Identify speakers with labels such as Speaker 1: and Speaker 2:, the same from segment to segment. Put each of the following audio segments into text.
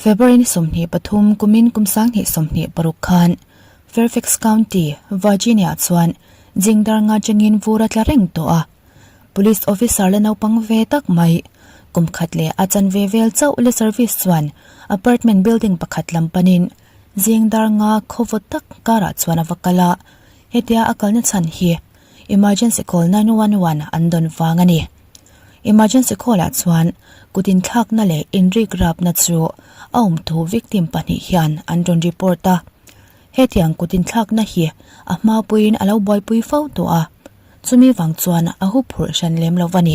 Speaker 1: February ni 23 kumin kum 2026 khan Fairfax County, Virginia chuan zingdar nga changin vur a tla reng tawh a. Police officer la naupang ve tak mai, kum khat leh a chanve vel chauh le service chuan apartment building pakhat lam panin zingdar nga khawvawt tak karah chuan a va kal a, hetia a kalna chhan hi emergency call 911 an dawn vang a ni. Emergency call ah chuan kut inthlakna leh inrik rapna chu a awm thu victim pahnih hian an rawn report a. Hetiang kut inthlakna hi a hma puiin a lo buaipui fo tawh a, chumi vang chuan a huphurh hran lem lo va ni.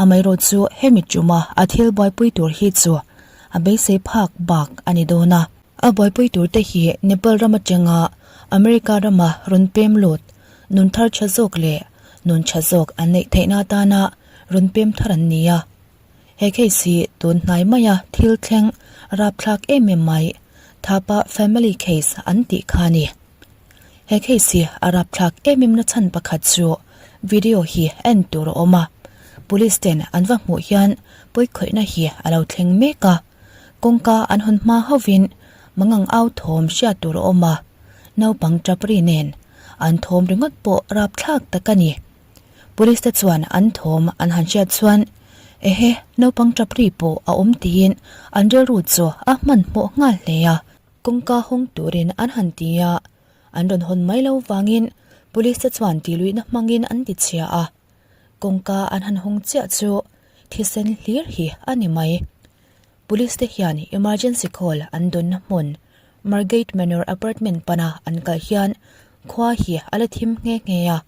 Speaker 1: Amaherawh chu hemi tuma a thil buaipui tur hi chu a beisei phak bak a ni dawn a. A buaipui tur te hi Nepal ram atanga America rama rawn pem lut nun thar tha zawk leh nun tha zawk an neih theihna atana rawn pem thar an ni a. He case hi tun hnai maia thil thleng rapthlak em em mai Thapa family case an tih kha a ni. He case hi a rapthlak em em na chhan pakhat chu video hi en tur a awm a, police ten an va hmuh hian pawikhawihna hi a lo thleng mek a, kawngka an hawn hma hovin mangang au thawm hriat tur a awm a, naupang tap ri nen an thawm ringawt pawh rapthlak tak a ni. Police te chuan an thawm an han hriat chuan ehe naupang tap ri pawh a awm tiin an rilru chu a hmanhmawh nghal hle a. Kawngka hawng turin an han ti a, an rawn hawn mai lo vangin police te chuan tihluihna hmangin an ti chhia a, kawngka an han hawng chiah chu thisen hlir hi a ni mai. Police te hian emergency call an dawnna hmun Margate Manor apartment pana an kal hian khua hi a la thim nghe nghe a,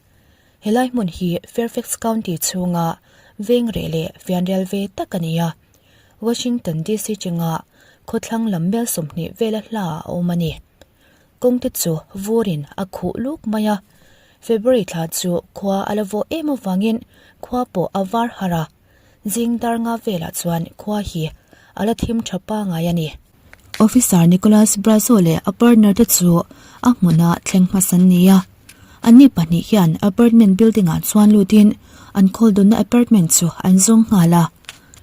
Speaker 1: helai hmun hi Fairfax County chhunga veng reh leh fianrial ve tak a ni a. Washington DC chunga khawthlang lam mel 20 vela hla a awm a ni. Kawngte chu vurin a khuh luk mai a, February thla chu khua a la vawh em avangin khua pawh a var har a, zing dar nga velah chuan khua hi a la thim tha pangai a ni. Officer Nicholas Brazo leh a partner te chu a hmuna thleng hmasa an ni a, anni pahnih hian apartment building ah chuan lutin an khawl dunna apartment chu an zawng nghal a.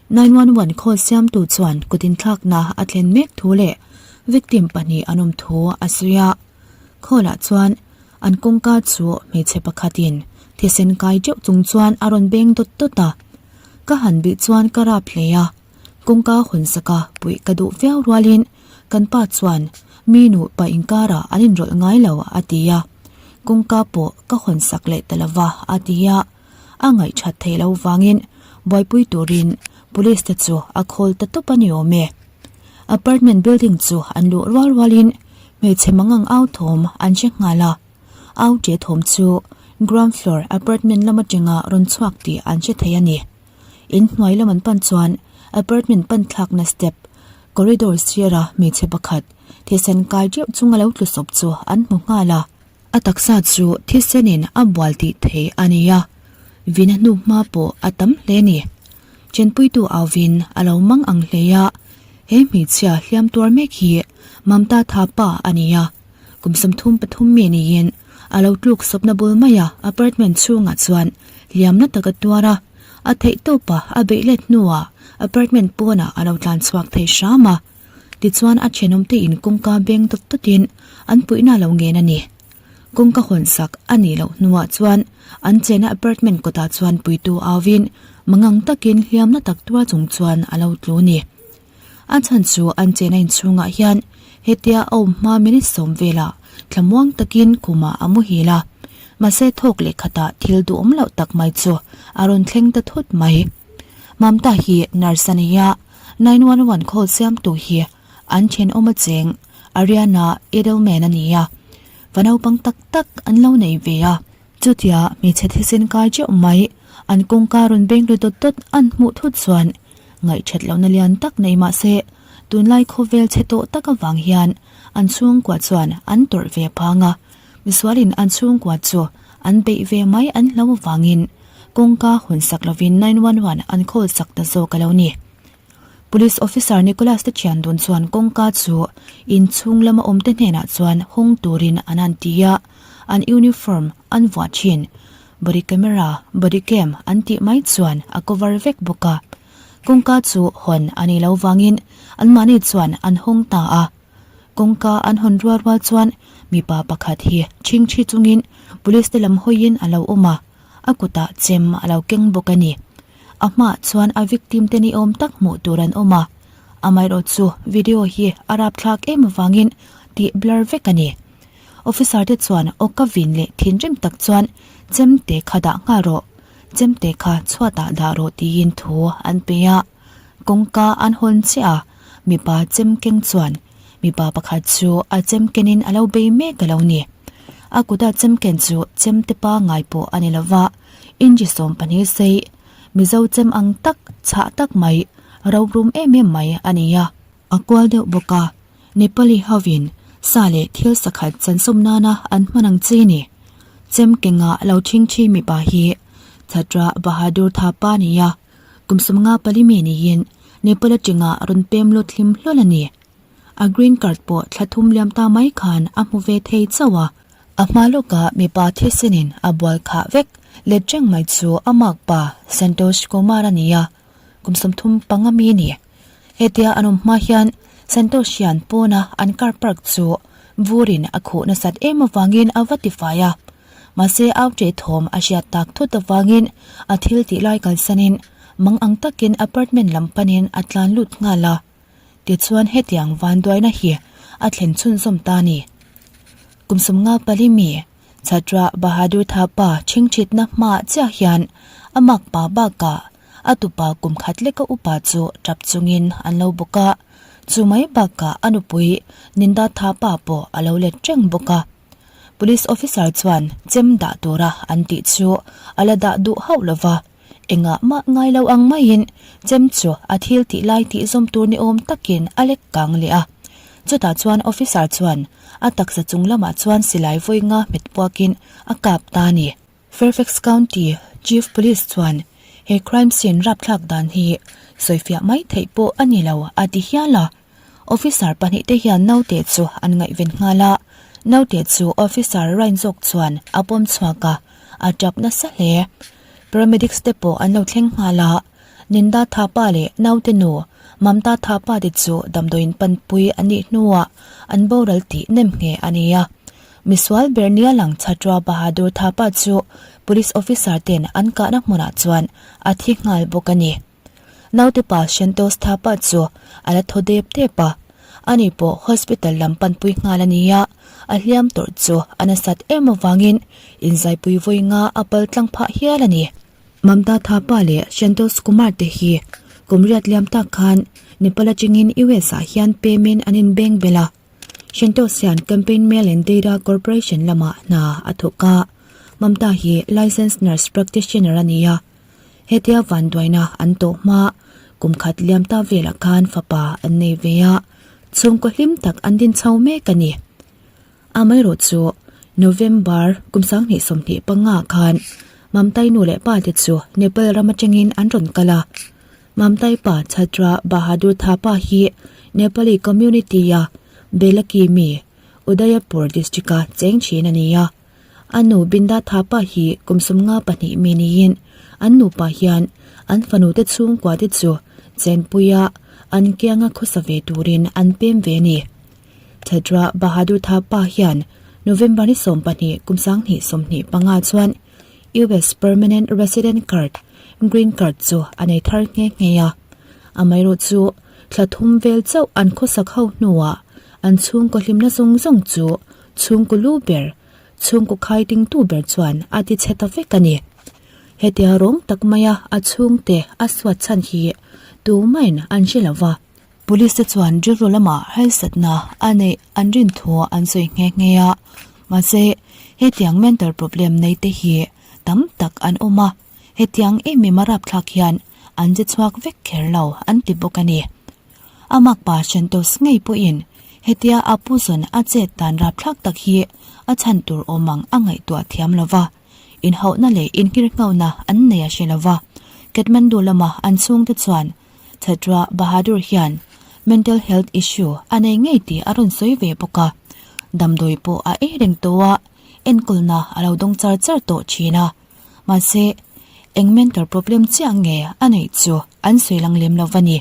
Speaker 1: 911 call siamtu chuan kut inthlakna a thlen mek thu leh victim pahnih an awm thu a sawi a. Call ah chuan an kawngka chu hmeichhe pakhatin thisen kai teuh chung chuan a rawn beng dawt dawt a. Ka han bih chuan ka rap hle a, kawngka hawn saka puih ka duh viau rualin kan pa chuan mi nupa inkarah an inrawlh ngai lo a ti a, kawngka pawh ka hawn sak leh ta lova a ti a. A ngaihthat theih loh vangin buaipui turin police te chu a khawl ta tawp a ni awm e. Apartment building chu an luh rual rualin hmeichhe mangang au thawm an hre nghal a, au ṭe thawm chu ground floor apartment lam atanga rawn chhuak tih an hre thei a ni. In hnuai lam an pan chuan apartment pan thlakna step corridor sira hmeichhe pakhat thisen kai teuh chunga lo tlu sawp chu an hmu nghal a. A taksa chu thisenin a bual tih thei a ni a, vin a hnu hma pawh a tam hle a ni. Chenpuitu Auvin a lo mang ang hle a, he hmeichhia hliam tuar mek hi Mamta Thapa a ni a, kum 33 mi niin a lo tluk sawpna bul maia apartment chhungah chuan hliamna tak a tuar a, a theih tawpa a beih let hnuah apartment pawnah a lo tlan chhuak thei hram a. Tichuan a thenawmte in kawngka beng dawt dawtin an puihna lo ngen a ni. Kawngka hawn sak a nih loh hnuah chuan an chenna apartment kawtah chuan puitu auvin mangang takin hliamna tak tuar chung chuan a lo tlu ni. A chhan chu an chenna inchhungah hian hetia a awm hma minute sawm velah thlamuang takin khumah a muhil a, mahse thawk leh khatah thil duhawm loh tak mai chu a rawn thleng ta thut mai. Mamta hi nurse a ni a. 911 call siamtu hi an thenawm a cheng Ariana Edelman a ni a, va naupang tak tak an lo nei ve a. Chutia hmeichhe thisen kai teuh mai an kawngka rawn beng ri dawt dawt an hmuh thut chuan ngaihthat lohna lian tak nei mah se tunlai khawvel chhe tawh tak avang hian an chhungkua chuan an tawrh ve phang a, misualin an chhungkua chu an beih ve mai an hlo avangin kawngka hawn sak lovin 911 an call sak ta zawk a lo ni. Police officer Nicholas te thian dun chuan kawngka chu inchhung lama awmte hnenah chuan hawng turin an han ti a, an uniform an vuah thin. Body camera, body cam an tih mai chuan a cover vek bawk a. Kawngka chu hawn a nih loh vangin Anmahni chuan an hawng ta a. Kawngka an hawn rual rual chuan mipa pakhat hi chhingchhi chungin police te lam hawiin a lo awm a, a kutah chem a lo keng bawk a ni. A hmaah chuan a victim te ni awm tak hmuh tur an awm a, amaherawhchu video hi a rapthlak em avangin tih blur vek a ni. Officer te chuan awka vin leh thinrim tak chuan chemte kha dah nghal rawh, chemte kha chhuatah dah rawh tiin thu an pe a. Kawngka an hawn chiah a, mipa chem keng chuan mipa pakhat chu a chem kenin a lo bei mek a lo ni. A kuta chem ken chu chemte pangngai pawh a ni lo va, inchi 12 sei, Mizo chem ang tak, chhah tak mai, rorum em em mai a ni a. A kual deuh bawk a, Nepali hovin sa leh thil sakhat chansawm nana an hman ang chi ni. Chem kenga lo ṭhingṭhi mipa hi Chhatra Bahadur Thapa a ni a. Kum 54 mi niin Nepal atanga rawn pem lut hlim hlawl a ni. A green card pawh thla thum liam ta mai khan a hmu ve thei chauh a. A hma lawkah mipa thisenin a bual khah vek let reng mai chu a makpa Santosh Kumar a ni a, kum 35 mi a ni. Hetia an awm hma hian Santosh hian pawna an car park chu vurin a khuh nasat em avangin a va tifai a. Mahse au ṭeh thawm a hriat tak thut avangin a thil tih lai kalsanin mang ang takin apartment lam panin a tlan lut nghal a. Tichuan hetiang vanduaina hi a thlen chhunzawm ta a ni. Kum 54 mi Chhatra Bahadur Thapa chhingchhitna hmaah chiah hian a makpa bakah a tupa kum khat leka upa chu tap chungin an lo bawk a. Chu mai bakah a nupui Ninda Thapa pawh a lo let reng bawk a. Police officer chuan chem dah tura an tih chu a la dah duh hauh lo va, engah mah ngai lo ang maiin chem chu a thil tih lai tih zawm tur ni awm takin a lek kang leh a. Chutah chuan officer chuan a taksa chung lamah chuan silai vawi nga hmet puakin a kap ta a ni. Fairfax County Chief Police chuan he crime scene rapthlak dan hi sawifiah mai theih pawh a ni lo a ti hial a. Officer pahnihte hian naute chu an ngaihven nghal a, naute chu officer Ryan zawk chuan a pawm chhuak a, a tap nasa hle. Paramedics te pawh an lo thleng nghal a, Ninda Thapa leh naute nu Mamta Thapa te chu damdawiin panpui an nih hnuah an boral tih nem nghe a ni a. Misual ber nia lang Chhatra Bahadur Thapa chu police officer ten an kahna hmunah chuan a thi nghal bawk a ni. Naute pa Shantos Thapa chu a la thaw dep dep a, ani pawh hospital lam panpui nghal a ni a, a hliam tawrh chu a nasat em avangin inzaipui vawi nga a pal tlang phah hial a ni. Mamta Thapa leh Shantos Kumar te hi kum riat liam tak khan Nepal atangin US ah hian pemin an inbeng bel a, Shantos hian Campaign Mail and Data Corporation lamah hna a thawk a, Mamta hi Licensed Nurse Practitioner a ni a. Hetia vanduaina an tawh hma kum khat liam ta velah khan fapa an nei ve a, chhungkaw hlim tak an din chho mek a ni. Amaherawh chu November kum 2025 khan Mamtai nu leh pa te chu Nepal ram atangin an rawn kal a. Mamtai pa Chhatra Bahadur Thapa hi Nepali community-a Belaki mi Udayapur district-a cheng thin a ni a. A nu Binda Thapa hi kum 52 mi niin an nupa hian an fanute chhungkua te chu chenpuia an kianga khawsa ve turin an pem ve a ni. Chhatra Bahadur Thapa hian November ni 12 kum 2025 chuan US Permanent Resident Card, Green Card, chu a nei thar nghe nghe a. Amaherawh chu thla thum vel chauh an khawsak ho hnuah an chhungkaw hlimna zawng zawng chu Chhungkaw lu ber, chhungkaw khai dingtu ber chuan a ti chhe ta vek a ni. Hetia rawng tak maia a chhungte a suat chhan hi tumain an hre lo va. Police te chuan rilru lamah harsatna a neih an rin thu an sawi nghe nghe a, mahse hetiang mental problem nei te hi tam tak an awm a, hetiang em em a rapthlak hian an che chhuak vek kher lo an ti bawk a ni. A makpa Shantos ngei pawhin hetia a pu zawn a chet dan rapthlak tak hi a chhan tur awm ang a ngaihtuah thiam lo va, inhauhna leh inhirnghauna an nei a hre lo va. Kathmandu lama an chhungte chuan Chhatra Bahadur hian mental health issue a nei ngei tih a rawn sawi ve bawk a, damdawi pawh a ei reng tawh a, enkawlna a lo dawng char char tawh thin a. Mahse, eng mental problem chiah nge a neih chu an sawi lang lem lo va ni.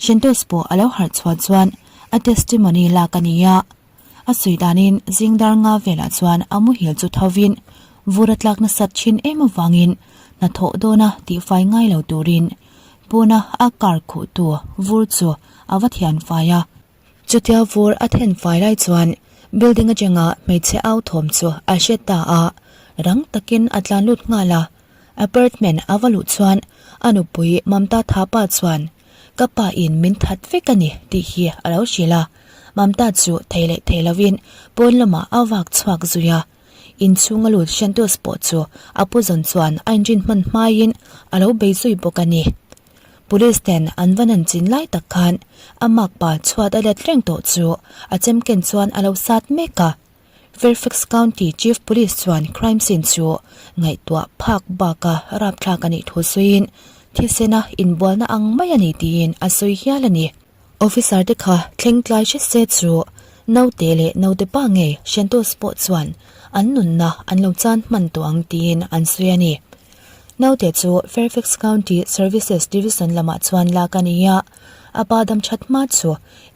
Speaker 1: Shentos pawh a lo harh chhuah chuan a testimony lak a ni a. A sawi danin zing dar nga velah chuan a muhil chu thovin vur a tlak nasat thin em avangin hnathawh dawna tihfai ngai lo turin pawna a car khuhtu vur chu a va thian fai a. Chutia vur a then fai lai chuan building atanga hmeichhe au thawm chu a hre ta a, rang takin a tlan lut nghal a. Apartment a va luh chuan a nupui Mamta Thapa chuan Ka pa in min that vek a ni tih hi a lo hrilh a, Mamta chu thei leh thei lovin pawn lamah a vak chhuak zui a. Inchhung a lut Shantos pawh chu a pu zawn chuan a inrin hman hmaiin a lo bei zui bawk a ni. Police ten an va nan chin lai tak khan a makpa chhuat a let reng tawh chu a chem ken chuan a lo sat mek a. Fairfax County Chief Police chuan crime scene chu ngaihtuah phak baka rapthlak a nih thu sawiin thisena inbualna ang mai a ni tiin a sawi hial a ni. Officer te kha thleng tlai hre se chu naute leh naute pa ngei Shantos pawh chuan an nunna an lo chan hman tawh ang tiin an sawi a ni. Naute chu Fairfax County Services Division lamah chuan lak a ni a, a pa dam that hma chu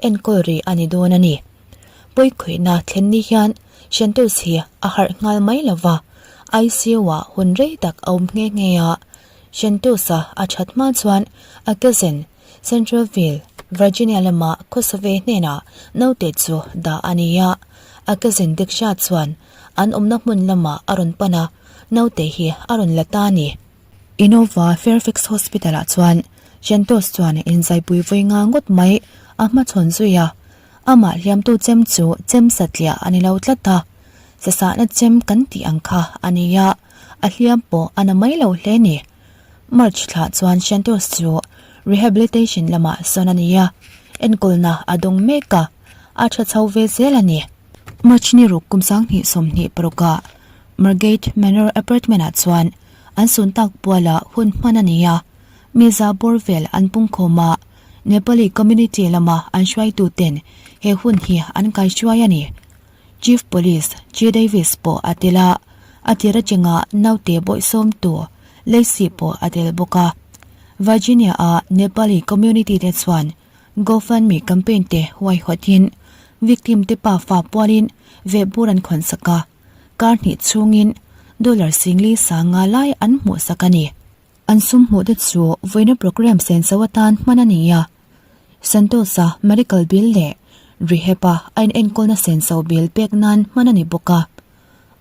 Speaker 1: enkawl rih a ni dawn a ni. Pawikhawihna thlen ni hian Shantos hi a harh nghal mai lo va, ICU-ah hun rei tak a awm nghe nghe a. Shantos-a a that hma chuan a cousin Centralville, Virginia lama Kosove hnenah naute chu dah a ni a. A cousin Diksha chuan an awmna hmun lamah a rawn pan a, naute hi a rawn la ta a ni. Inova Fairfax Hospital-ah chuan Shantos chuan inzaipui vawi nga ngawt mai a hmachhawn zui a. Amah hliamtu chem chu chem satliah a ni lo tlat a, sasahna chem kan tih ang kha a ni a, a hliam pawh a na mai lo hle ni. March thla chuan Shantos chu rehabilitation lamah sawn a ni a, enkawlna a dawng mek a, a tha chho ve zel a ni. March ni ruk kum 2026 ah Margate Manor Apartment-ah chuan an sun tak puala hun hman a ni a, Miza bawr vel an pungkhawm a, Nepali community lama an hruaituten he hun hi an kaihruai a ni. Chief Police G Davis pawh a tel a, a tir atanga naute bawihsawmtu Lacey pawh a tel bawk a. Virginia-a Nepali community te chuan GoFundMe campaign te huaihawtin victim te pafa pualin vehbur an khawnsak a, kar hnih chhungin dollar singli sanga lai an hmuhsak a ni. An sum hmuh te chu vawiina programme senso atan hman a ni a, Santosa medical bill leh rehab-a a inenkawlna senso bill pek nan hman a ni bawk a.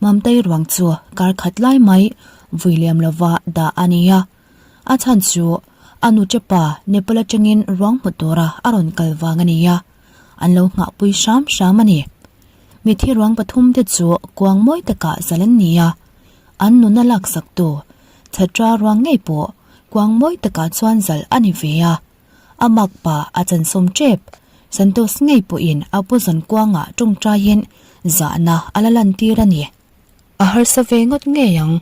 Speaker 1: Mamtei ruang chu kar khat lai mai vui liam lova dah a ni a, a chhan chu a nu chepa Nepal atangin ruang hmu tura a rawn kal vang a ni a, an lo nghahpui hram hram a ni. Mithi ruang pathum te chu kuang mawi takah zalh an ni a, an nuna laksaktu Chhatra ruang ngei pawh kuang mawi takah chuan zalh a ni ve a, a makpa a chansawm tep. Santos ngei pawhin a pu zawn kuangah tawngtaiin zahna a la lantir a ni. A harsa ve ngawt ngei ang,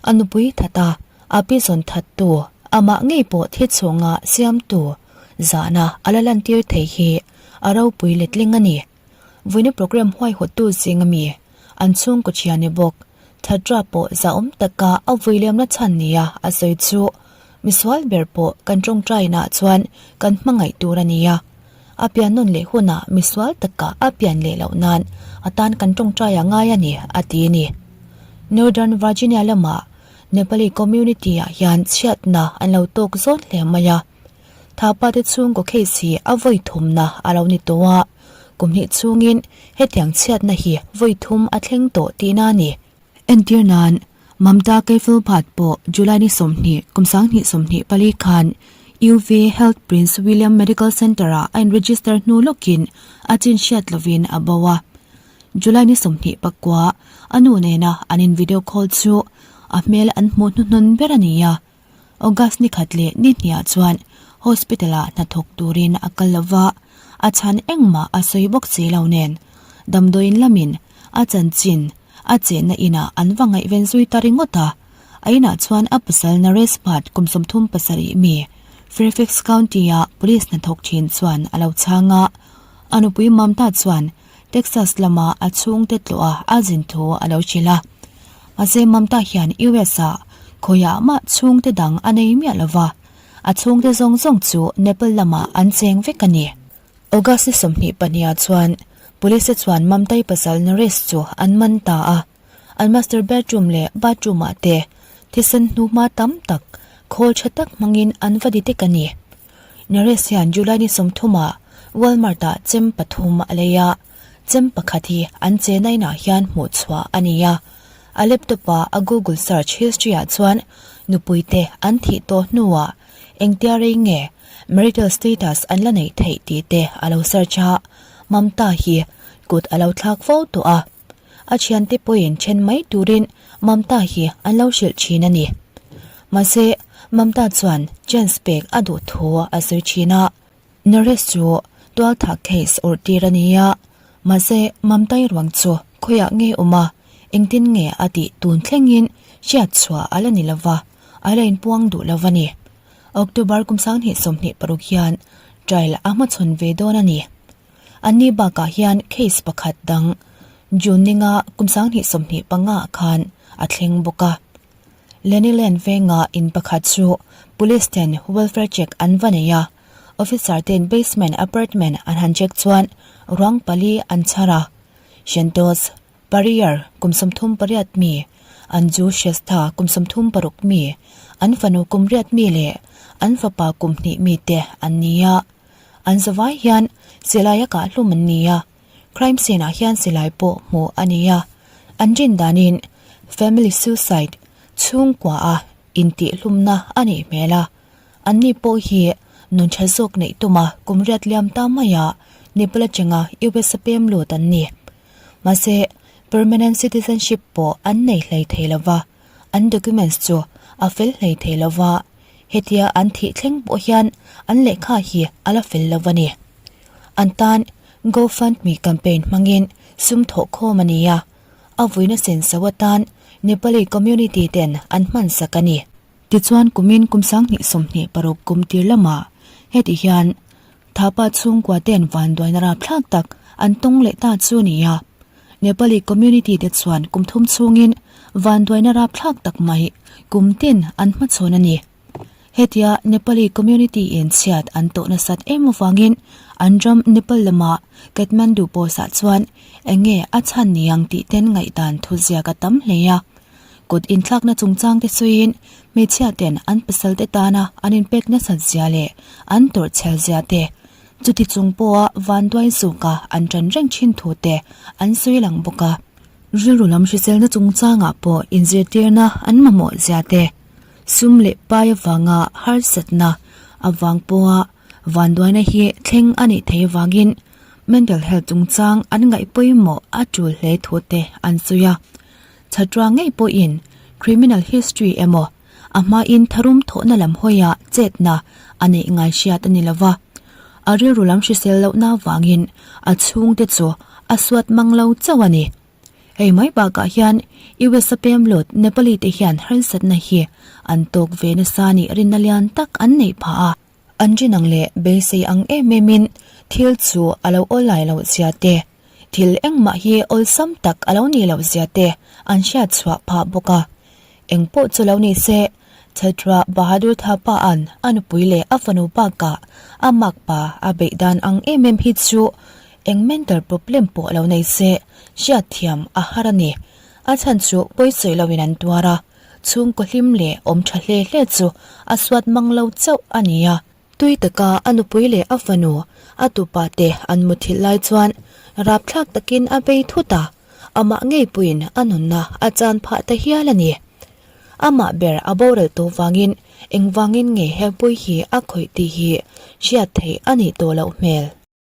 Speaker 1: a nupui that a, a pi zawn thattu, amah ngei pawh thi chhunga siamtu zahna a la lantir thei hi a ropui letling a ni. Vawiina programme huaihawttu zing ami an chhungkaw thian ni bawk. Thadra pawh zahawm taka a vui liamna chhan nia a sawi chu misual ber pawh kan tawngtainah chuan kan hmangaih tur a ni a. A pian nawn leh hunah misual taka a pian leh loh nan a tan kan tawngtai a ngai a ni, a ti a ni. Northern Virginia lama Nepali community-ah hian chhiatna an lo tawk zawn hle mai a. Thapa te chhungkaw case hi a vawi thumna a lo ni tawh a, kum hnih chhungin hetiang chhiatna hi vawi thum a thleng tawh tihna a ni. Entir nan, Mamta Keifulbhat pawh July ni 20, kum 2024 khan UV Health Prince William Medical Centre-ah a in-register hnu lawkin a chin hriat lovin a bo a. July ni 29 a nu nena an in-video call chu a hmel an hmuh hnuhnun ber a ni a. August ni khat leh ni hniah chuan hospital-ah hnathawk turin a kal lo va, a chhan engmah a sawi bawk si lo nen damdawiin lamin a chanchin a chenna inah an va ngaihven zui ta ringawt a. A inah chuan a pasal Naresh Bhatt kum 37 mi Fairfax County-a police hnathawk thin chuan a lo chhang a, a nupui Mamta chuan Texas lama a chhungte tlawha a zin thu a lo hrilh a. Mahse Mamta hian US-ah khawiah mah chhungte dang a nei miah lo va. A chhungte zawng zawng chu Nepal lamah an cheng vek a ni. August ni 22 ah chuan Police te chuan Mamtai pasal Naresh chu an man ta a. An master bedroom leh bathroom ah te thisen hnuhma tam tak khawl tha tak hmangin an va detect a ni. Naresh hian July ni 30 ah Walmart ah chem pathum a lei a, chem pakhat hi an chena inah hian hmuh chhuah a ni a. A laptop ah a Google search history ah chuan nupui te an thih tawh hnuah engtia rei nge marital status an la neih theih tih te a lo search a, Mamta hi kut a lo thlak fo tawh a. A thiante pawhin then mai turin Mamta hi an lo hrilh thin a ni. Mahse, Mamta chuan chance pek a duh thu a sawi thin a. Naresh chu tualthah case awrh tir a ni a, mahse Mamtai ruang chu khawiah nge awm a, engtin nge a tih tun thlengin hriat chhuah a la ni lova, a la inpuang duh lo a ni. October kum 2026 hian trial a hmachhawn ve dawn a ni. Anni bakah hian case pakhat dang June ninga kum 2025 ah khan a thleng bawk a. Leniland venga in pakhat chu police ten welfare check an va nei a, officer ten basement apartment an han check chuan ruang pali an chhar a. Shentos Pariyar kum 38 mi, Anju Shrestha kum 36 mi, an fanu kum riat mi leh an fapa kum hnih mi te an ni a. An zavai hian silai a kah hlum an ni a, crime scene ah hian silai pawh hmuh a ni a. An rin danin family suicide chhungkua a intihhlumna a nih hmel a, anni pawh hi nun tha zawk neih tuma kum riat liam ta maia Nepal atanga US a pem lut an ni. Mahse, permanent citizenship pawh an nei hlei thei lova, an documents chu a fel hlei thei lova, hetia an thih thleng pawh hian an lehkha hi a la fel lo a ni. An tan GoFundMe campaign hmangin sum thawh khawm a ni a, a vuina senso atan Nepali community ten an hman sak a ni. Tichuan kumin kum 2026 kum tir lamah heti hian Thapa chhungkua ten vanduaina rapthlak tak an tawng leh ta chu a ni a. Nepali community te chuan kum thum chhungin vanduaina rapthlak tak mai kum tin an hmachhawn a ni. Hetia Nepali community in chhiat an tawh nasat em avangin an ram Nepal lama Kathmandu Post ah chuan eng nge a chhan ni ang tih ten ngaihdan thuziak a tam hle a. Kut inthlakna chungchang te sawiin hmeichhia ten an pasal te tana an inpek nasat zia leh an tawrh chhel zia te, chuti chung pawha vanduai zuka an tan reng thin thu te an sawi lang bawk a. Rilru lam hriselna chungchangah pawh inzirtirna an mamawh zia te, sum leh pai avanga harsatna avang pawha vanduaina hi thleng a nih theih avangin mental health chungchang an ngaih pawimawh a tul hle thu te an sawi a. Chhatra ngei pawhin criminal history emaw a hmain tharum thawhna lam hawia chetna a neih ngai hriat a ni lova. A rilru lam hrisel lohna avangin a chhungte chu a suat mang lo chauh a ni. Hei mai bakah hian US a pem lut Nepali te hian harsatna hi an tawk ve nasa nih rinna lian tak an neih phah a. An rin ang leh beisei ang em emin thil chu a lo awl lai loh zia te, thil engmah hi awlsam tak a lo nih loh zia te an hriat chhuah phah bawk a. Eng pawh chu lo ni se, Chhatra Bahadur Thapa-a'n a nupui leh a fanu bakah a makpa a beih dan ang em em hi chu eng mental problem pawh lo nei se hriatthiam a har a ni. A chhan chu pawisawi loin an tuar a. Chhungkaw hlim leh awm tha hle hle chu a suat mang lo chauh a ni a. Tui taka a nupui leh a fanu, a tupa te an muthilh lai chuan rapthlak takin a bei thut a, amah ngei puiin a nunna a chan phah ta hial a ni. Amah ber a boral tawh vangin engvangin nge he pui hi a khawih tih hi hriat theih a nih tawh loh hmel.